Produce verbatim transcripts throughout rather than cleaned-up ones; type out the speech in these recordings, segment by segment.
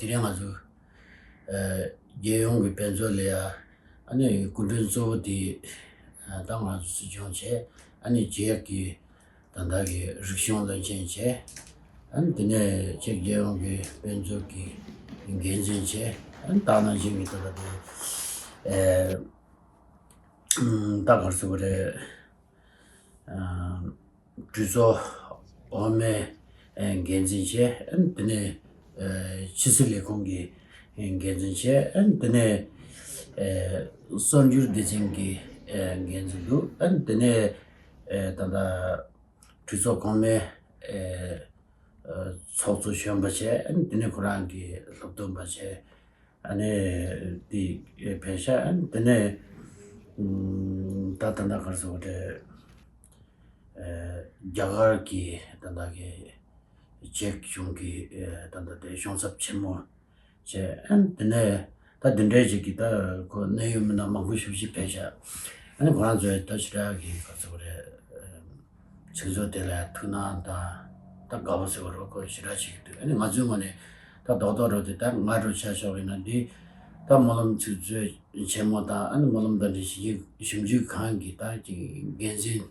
དེ་རིང་ང་ཚོ་ཨ་རྒྱལ་ཡོངས་ཀྱི་དཔེ་མཛོད་ལ་ཡ་ཨ་ནི་སྐུ་མགྲོན་གཙོ་བོ་དེ་ཨ་ད་ང་ཚོ་སྲིད་སྐྱོང་བྱས། ཨ་ནི་བཅས་ཀྱི་ད་ལྟ་གི་རིག་གཞུང་བློན་ཆེན་བྱས། ཨ་ནི་དེ་ནས་ཅེག་རྒྱལ་ཡོངས་ཀྱི་དཔེ་མཛོད་ཀྱི་འགན་འཛིན་བྱས། ཨ་ནི་ད་ནང་བཞིན་གྱི་ད་ལྟ་དེ་ཨེ་ད་ག་རེ་ཟེར་དགོས་རེད། ཨ་གྲོས་ཚོགས་འོག་མའི་ཨེ་འགན་འཛིན་བྱས། ཨ་ནི་དེ་ནས་ཨེ་ཕྱི་སྲིད་ལས་ཁུངས་ཀྱི་འགན་འཛིན་བྱས། ཨ་ནི་དེ་ནས་ཨེ་གསར་འགྱུར་སྡེ་ཚན་གྱི་ཨེ་འགན་འཛིན་འདུག་ཨ་ནི་དེ་ནས་ཨེ་ད་ལྟ་གྲོས་ཚོགས་གོང་མའི་ཨེ་ཨེ་ཚོགས་གཙོ་གཞོན་པ་བྱས། ཨ་ནི་དེ་ནས་ཁོ་རང་གི་སློབ་སྟོན་པ་བྱས། ཨ་ནི་དེ་ཕེབས་ཤག་ཨ་ནི་དེ་ནས་ཨུམ་ད་ད་ལྟ་ག་རེ་ཟེར་དགོས་རེད། ཨེ་རྒྱ་གར་གྱི་ད་ལྟ་གི་ཅེག་གཞུང་གི་ཨེ་ད་ལྟ་དེ་གཞུང་ཚབ་ཆེན་མོ་བྱས། ཨ་ནི་དེ་ནས་ད་དེ་འདྲའི་ཅིག་གི་ད་ཁོ་གནད་ཡོད་མི་སྣ་མང་པོ་ཞེ་པོ་ཅིག་ཕེབས་ཤག་ཨ་ནི་ཁོ་རང་ཚོས་ད་ཞེ་དྲག་གི་ག་རེ་ཟེར་དགོས་རེད། ཚིག་མཛོད་དེ་ལ་ཐུགས་སྣང་དང་ད་དགའ་པོ་ཟེར་བ་རོ་ཁོ་ཞེ་དྲག་བྱེད་ཀྱི་འདུག་ཨ་ནི་ང་ཚོའི་ངོས་ནས་ད་རྡོག་རྡོག་རོ་དེ་ད་ང་རུ་ཆ་ཆོག་ཡིན་ན་འདི་ད་སྨོན་ལམ་ཚིག་མཛོད་ཆེན་མོ་དང་། ཨ་ནི་སྨོན་ལམ་དང་འབྲེལ་ཞིབ་འཇུག་ཁང་གི་ད་ཅིག་འགན་འཛིན་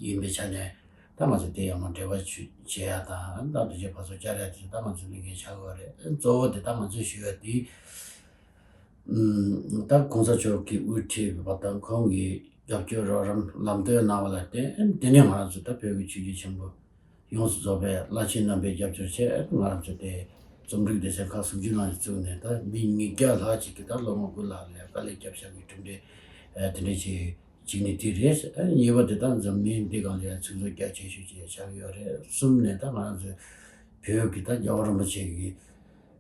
ཡིན་པའི་ཆ་ནས་ད་ང་ཚོ་དེ་ཡང་མ་འབྲེལ་བ་བྱེད་ཡ་དང་། ཨ་ནི་ད་དུ་ཆེ་ཕ་ཚོ་བཅར་ཡ་དེ་ད་ང་ཚོའི་ལས་འགན་ཆགས་ཡོད་རེད། གཙོ་བོ་དེ་ད་ང་ཚོས་ཞུ་ཡ་དེ། ད་གོང་ས་མཆོག་གིས་དབུ་ཁྲིད་པ་དང་ཁོང་གིས་རྒྱབ་སྐྱོར་རོགས་རམ་ལམ་སྟོན་གནང་བ་ལ་བརྟེན། དེ་ནས་ང་རང་ཚོ་ད་བོད་ཀྱི་ཆོས་བརྒྱུད་ཆེན་པོ་ཡོངས་སུ་རྫོགས་པའི་བླ་ཆེན་རྣམ་པའི་རྒྱབ་སྐྱོར་བྱས། ང་རང་ཚོ་དེ་རྩོམ་སྒྲིག་སྡེ་ཚན་ཁག་སུམ་ཅུ་ནང་བཙུགས་ནས་ད་མི་ཉིས་བརྒྱ་ལྷག་ཅིག་གིས་ད་ལོ་ངོ་དགུ་ལྷག་ལ་དཀའ་ལས་བརྒྱབ་བཞག་གི་གྲུབ་འབྲས་དེ་འདྲ་ཅིག་གཅིག་ནི་དེ་རེད། གཉིས་པ་དེ་ད་འཛམ་གླིང་འདི་སྒང་ལ་ཡང་ཚིག་མཛོད་རྒྱ་ཆེ་ཤོས་ཅིག་ཆགས་ཡོད་རེད། གསུམ་ནས་ད་ང་རང་ཚོའི་བོད་ཀྱི་ད་རྒྱལ་བ་རིན་པོ་ཆེ་གི་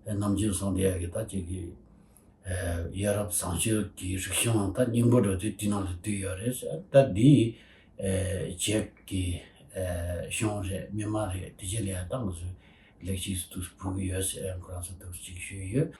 ནམ་རྒྱུན་གསུངས་བསྡད་ཡ་གི་ད་ཅིག་གི་ཡ་རབས་བཟང་སྤྱོད་ཀྱི་རིག་གཞུང་ད་སྙིང་པོ་འགྲོ་དུས་དེ་ནང་ལ་འདུས་ཡོད་རེད། ད་འདི་ཅེག་གི་གཞུང་རེད། མི་མང་རེད། དེ་རྗེས་ལ་ཡང་ད་ང་ཚོའི་ལེགས་སྐྱེས་སུ་འབུལ་གྱི་ཡོད་ཟེར་ཁོ་རང་ཚོ་འདུག་ཅིག་ཞུས་ཡོད།